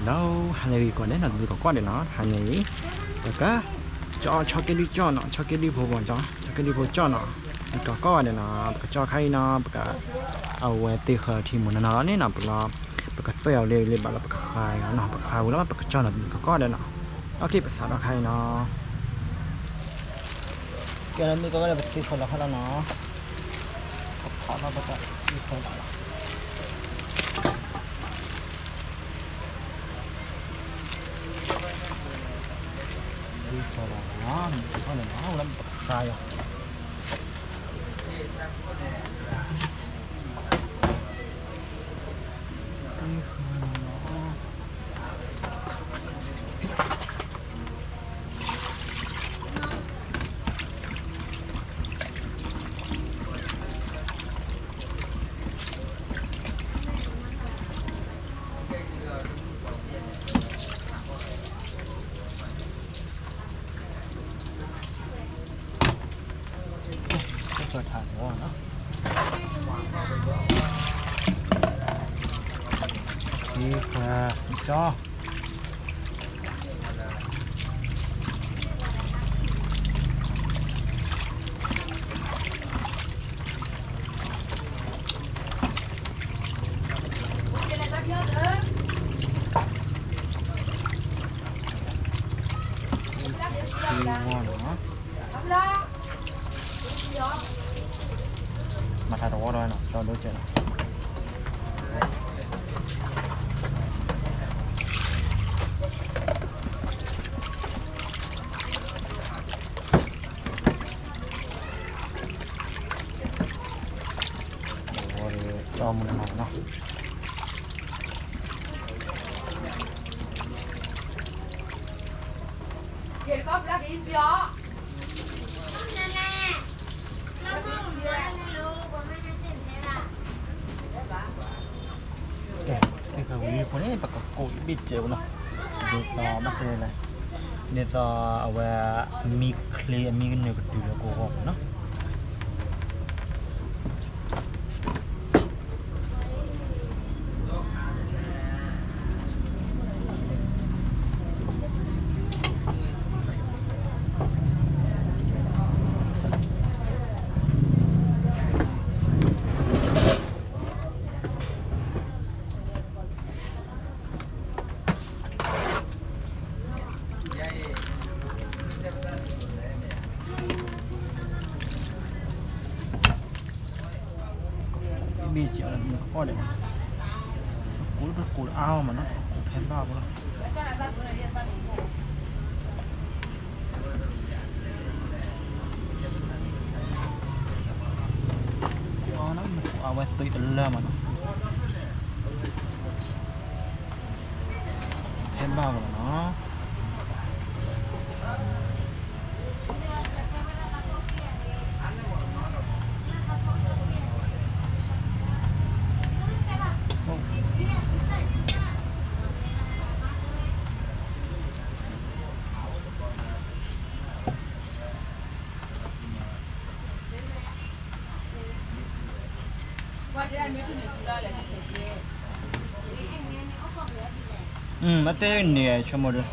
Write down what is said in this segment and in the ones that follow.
ဒီးဟါလၢအဂ့ၤကိးဂၤဒဲးနီၤ တံၤသကိးကိးဂၤဒဲးနီၤ, ဟါန့ၣ်အံၤ ပက ကၠီ ဆီကဲဒုကၠီနီၤ, ဆီကဲဒုဖိဘီကၠီ, ဆီကဲဒုဖိကၠီနီၤ, တံၤသကိးကိးဂၤဒဲးနီၤ, ပကကၠီခါအံၤနီၤ, ပက အဝဲသ့ၣ်ဃၢၤထံမုၢ်နီၢ်နီၢ်လီၤန့ၣ်နီၤ, ပလီၤ ပကသွဲၣ်အီၤလၢလၢဘၣ်လီၤ ပကဃၢၤအီၤနီၤ, ပဃၢၤဝံၤလီၤ ပကကၠီနီၤ တံၤသကိးကိးဂၤဒဲးနီၤ, အခဲ ပစးထီၣ်ခါအံၤနီၤ, ကဲလၢမ့ၢ်ကီးဂၤဒဲး ပသ့ၣ်ခၢၣ်လီၤခါလီၤနီၤ, ပဖးထီၣ်ပကသ့ၣ်ခၢၣ်လီၤလီၤ သ့ၣ်ခၢၣ်လီၤနီၤ, သ့ၣ်ခၢၣ်လီၤနီၤ, လၢပကဃၢၤအီၤ သ့ၣ်ခၢၣ်လီၤနီၤ. သ့ၣ်ခၢၣ်ထးနီၤ, သ့ၣ်ခၢၣ်ကၠီ မၤထးတဝီ ဒီးနီၤ ဒီဒိကဲးနီၤ, တဝီဒီး ကၠီမုၢ်နၤနီၤ, ကဲ သ့ၣ်ခၢၣ်ဝံၤအဃိန့ၣ် ပကကိးအံၤဘ့ၣ်စဲးဝဲနီၤ, ဒ်သိးဘၣ်တဲလဲၣ်, ဒ်သိးအဝဲ အမံချ့အမံကနၢၤကတုၤလၢကိးဂီၢ်ပူၤနီၤ. ဘ့ၣ်စဲးအီၤလၢနကအီၣ်ဒီး, ကိးလၢပကိးအါအီၤမးနီၤ, ကိးဖဲဘၣ်ဖိလီၤ, ကိးအါနီၤ နကိးအါဝဲသွံၣ်တလၢမးနီၤ. ဖဲဘၣ်ဝဲနီၤ. မ့ၢ်တဲန့ၣ် ဆိကမိၣ်ဒီး,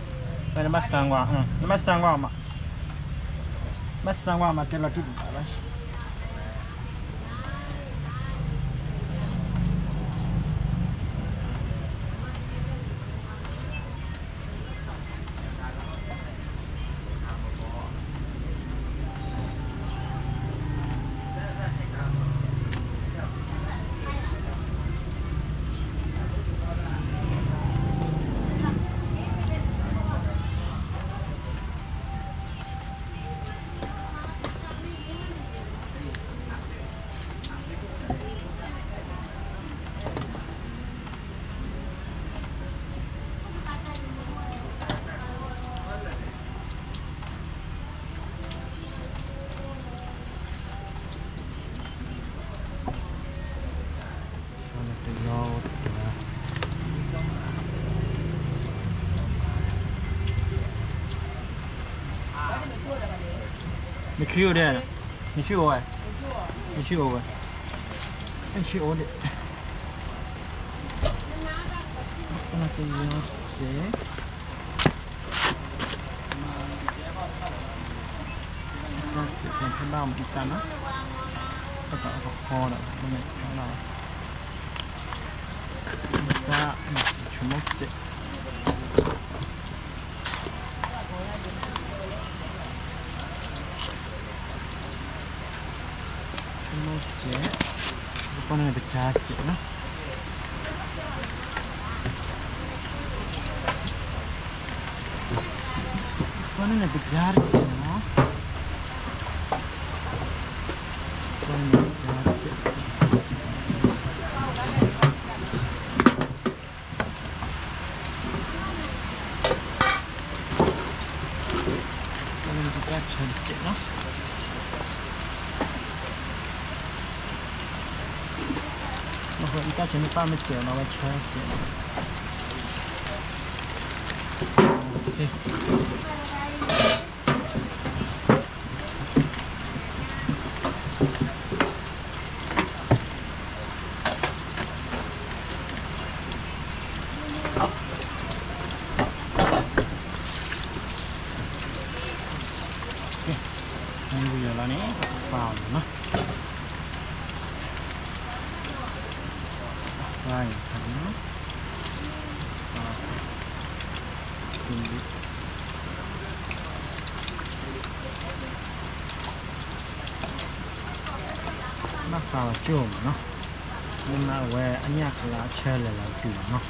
နဘၣ်စၢ်ကွၢ်, နဘၣ်စၢ်ကွၢ်မး, ဘၣ်စၢ်ကွၢ်မး တဲလီၤတံၢ်တဘၣ်ဘၣ်.နဆံအိၣ်ဒဲး, နဆံအိၣ်ဝဲ, နဆံအိၣ်ဝဲ, နဆံအိၣ်ဒဲး. တယီစဲး, တၢ်စဲးဖဲဘၣ်မူတၢ်နီၤ, တၢ်အကဖီဒီး မ့ၢ်ဖဲဘၣ်, တၢ်ဆိကမိၣ်စဲး ဆိကမိၣ်စဲး, ပကီၢ်န့ၣ်ပစၢ်စဲးနီၤ, ပကီၢ်န့ၣ်ပစၢ်စဲးနီၤ, ပကီၢ်န့ၣ်ပစၢ်စဲး တၢ်ဆၢတစဲးနီၤ, အဃိတၢ်ဆၢန့ၣ်ပၢ်မ့ၢ်စဲးနီၤ ဝဲဆၢစဲးနီၤ, မ့ၢ်ဝံၤလီၤန့ၣ် ပာ်အီၤနီၤ, ပာ်အီၤနီၤ, ပာ်အီၤ ဘၣ်ဃးလီၤကၠိမးနီၤ, မ့ၢ်မးအဝဲအညၣ်ကလါအဆၢလဲၤလီၤတုၤမးနီၤ.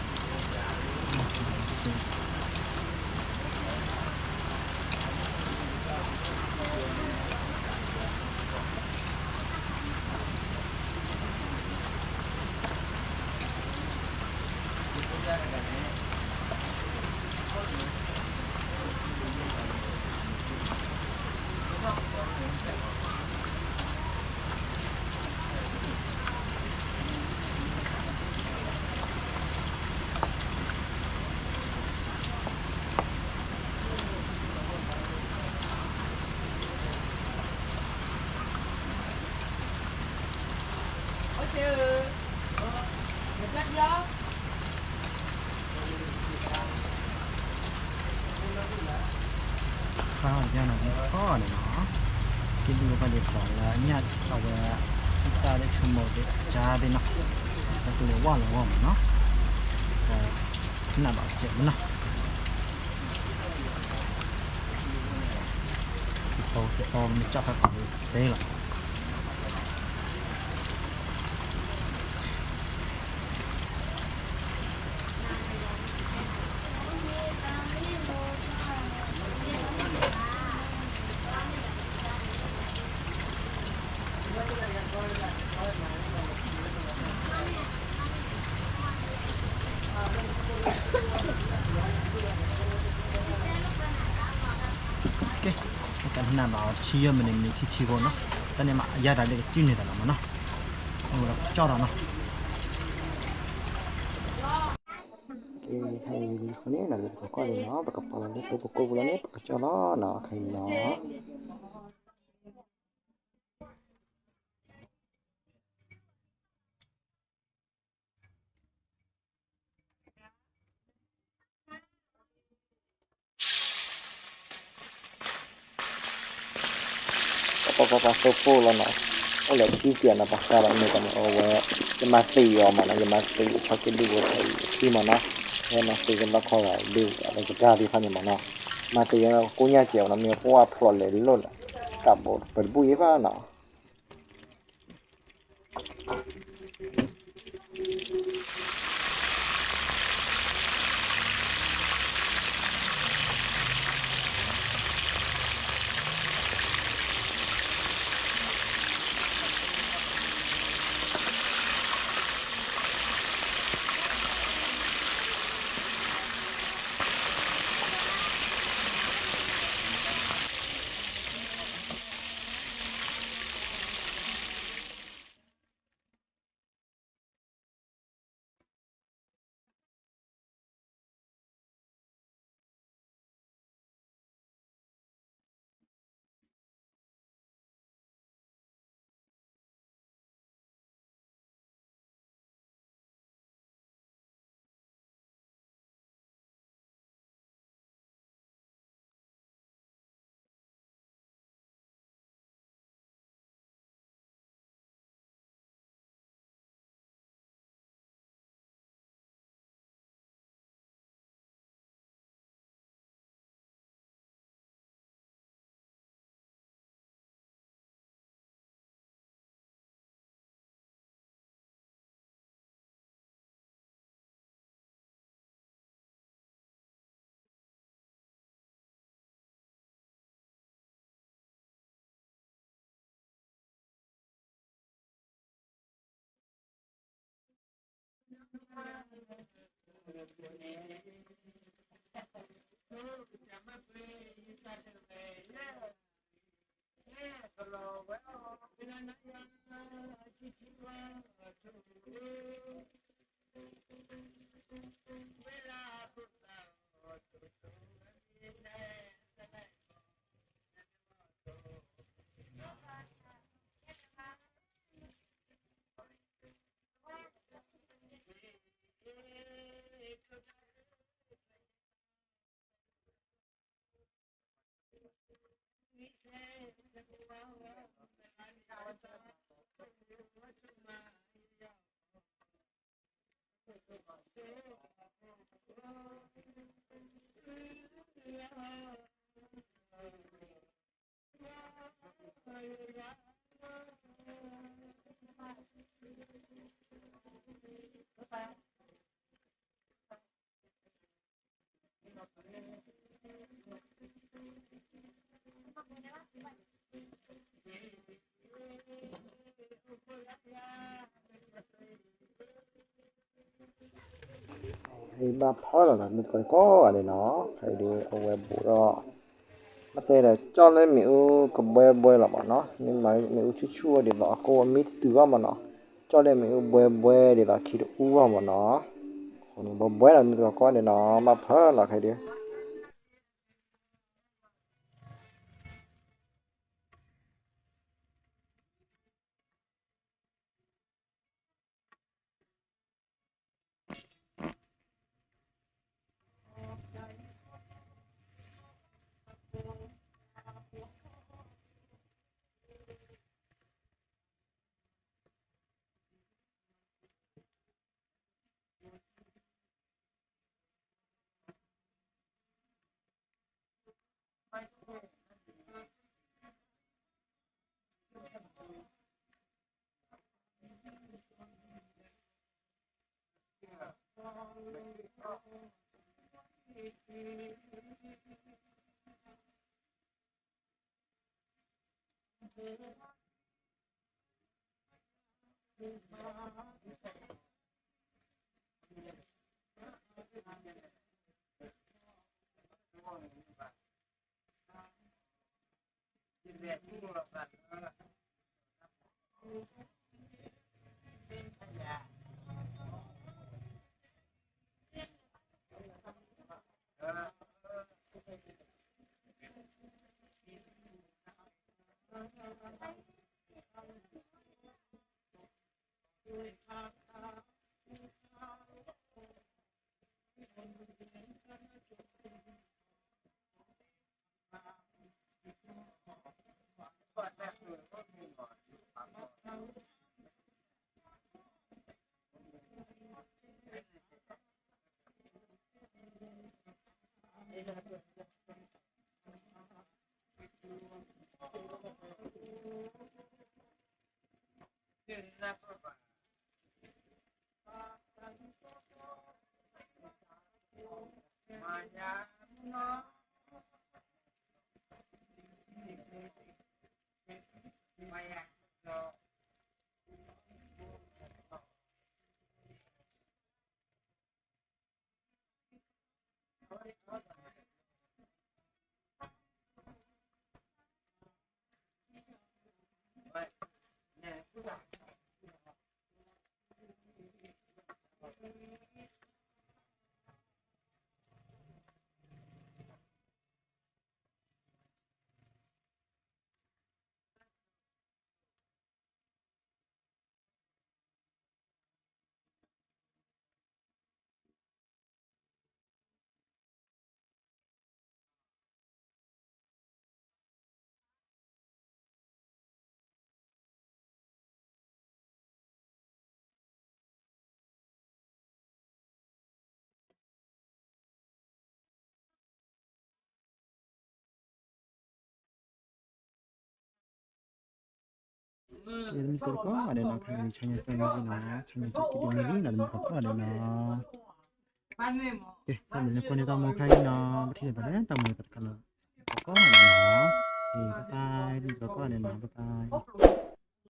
ခါအီၤယါနီၤ မ့ၢ်ကီၢ်န့ၣ်နီၤ, က့ဒိၣ်ဘၣ်ဒံးပှၤလၢအညၣ်အဝဲ တၢ်လၢဆိကမိၣ်သ့ၣ် ကစၢ်သ့ၣ်နီၤ, တၢ်ကလဲၤဝါလီၤဝါမးနီၤ, နၢ်ဘၣ်စဲးမးနီၤ, ကပီၤကပီၤမ့ၢ်ကၠီၣ်ဖးကီးစ့လီၤ. ကဲ ကနၣ်ဘၣ်အီၤတဆံယဲၢ်မံးနံး မံးနံးထံထံဖိနီၤ, တၢ်န့ၣ်မးအယါတၢ်လၢကစုၢ်န့ၢ်တၢ်လီၤမးနီၤ, အဝဲကၠီၣ်ဒီးနီၤ. ကဲ ခါအံၤဝံၤလံအဃိန့ၣ် လီၤလၢတကီၢ်န့ၣ်နီၤ ပကပာ်လီၤလၢသိပကိၣ်ပူၤလီၤန့ၣ် ပကကၠီၣ်လီၤနီၤ ခါအံၤနီၤ. ပပပပသိဖိလီၤနီၤ, အိၣ်လၢခံကဲးနီၤ ပဃးဒီးမ့ၢ်တၢ်န့ၣ် အဝဲ ယမၤသံအီၤမးနီၤ, ယမၤသံဆီက့ဒုၣ်ဝဲဖဲအံၤခံမးနီၤ, ဟဲမၤသံကဘျီခီဂာ်ဒုၣ်ဝဲ အဝဲကဒါသ့ၣ်တဖၣ်န့ၣ်မးနီၤ, မၤသံဝဲကိညၣ်ကဲးနီၤ မ့ၢ်ပှၢ်ဖျိးလဲၤလိၣ်နီၤ, တၢ်ဘိပတဘူၣ်ယဲၢ်ဘၣ်နီၤ. ဘၣ်ဖၢလီၤလီၤ မ့ၢ်တကီၢ်ကိးဂၤဒဲးနီၤ, ခဲအံၤဒုးအဝဲဘူးဒီး ဘၣ်တဲဒီး ကၠီၣ်လၢမ့ၣ်အူကဘှဲဘှဲလီၤမ့ၢ်နီၤ, မ့ၢ်မၤလၢမ့ၣ်အူဆူၣ်ဆူၣ်ဝဲဒ်သိးအကိးအမံတတုၤဘၣ်မ့ၢ်နီၤ, ကၠီၣ်လၢမ့ၣ်အူဘှဲဘှဲဒ်သိးခံတအူဘၣ်မ့ၢ်နီၤ, အဃိန့ၣ် ဘှဲဘှဲလီၤ မ့ၢ်တကီၢ်ကိးဂၤဒဲးနီၤ, ဘၣ်ဖၢလီၤခဲအံၤဒုး တမုၢ်ကိးတကီၢ်ဒဲးနီၤ, ခါန့ၣ် ဆါညါတမုၢ်နီၤ, ဆါညါတမုၢ်နီၤ, တမုၢ်ကိးတကီၢ်ဒဲးနီၤ, ကဲ တၢ်မုၢ်လၢ်ကိးန့ၣ် တၢ်မူခါအံၤနီၤ, ပထံၣ်န့ၣ် ပှၤလၢတၢ်မူလၢ်တၢ်တခါလၢ ကိးတကီၢ်ဒဲးနီၤ, ဘၣ်ဘၣ် တမုၢ်ကိးတကီၢ်ဒဲးနီၤ, ဘၣ်ဘၣ်.